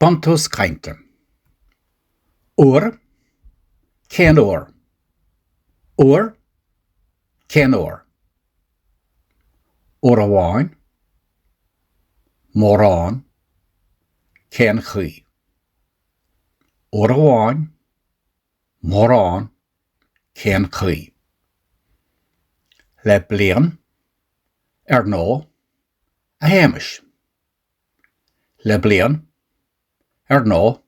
Buntús cainte. Uair? Cén uair? Uair? Cén uair? Uair amháin? Mórán? Cén chaoi? Uair amháin? Mórán? Cén chaoi? Le bliain? Ar ndóigh, a Shéamais. Le bliain, ar ndóigh,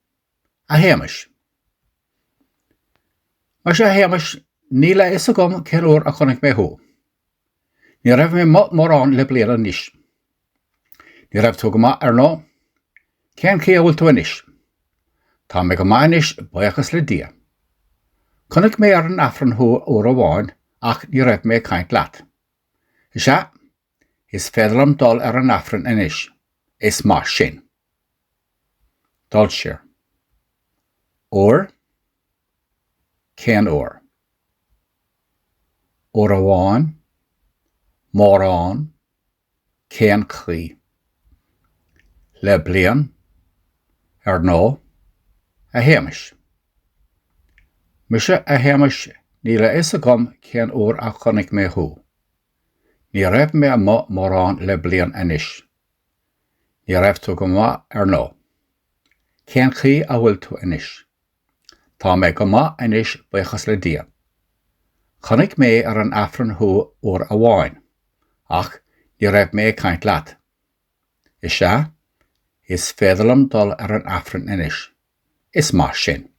a Shéamais. Muise, a Shéamais, níl a fhios agam cén uair a chonaic mé thú. Ní raibh mé amuigh mórán le bliain anois. Ní raibh tú go maith, ar ndóigh. Cén chaoi a bhfuil tú anois? Tá mé go maith anois, buíochas le Dia. Chonaic mé ar an Aifreann thú uair amháin ach ní raibh mé ag caint leat. Is ea, Is féidir liom dul ar an Aifreann anois. Is maith sin. Dul siar. Uair? Cén uair? Uair amháin? Mórán? Cén chaoi? Le bliain? Ar ndóigh, a Shéamais. Muise, a Shéamais, níl a fhios agam cén uair a chonaic mé thú. Ní raibh mé amuigh mórán le bliain anois. Ní raibh tú go maith, ar ndóigh. Cén chaoi a bhfuil tú anois? Tá mé go maith anois, buíochas le Dia. Chonaic mé ar an Aifreann thú uair amháin, ach ní raibh mé ag caint leat. Is ea, is féidir liom dul ar an Aifreann anois. Is maith sin.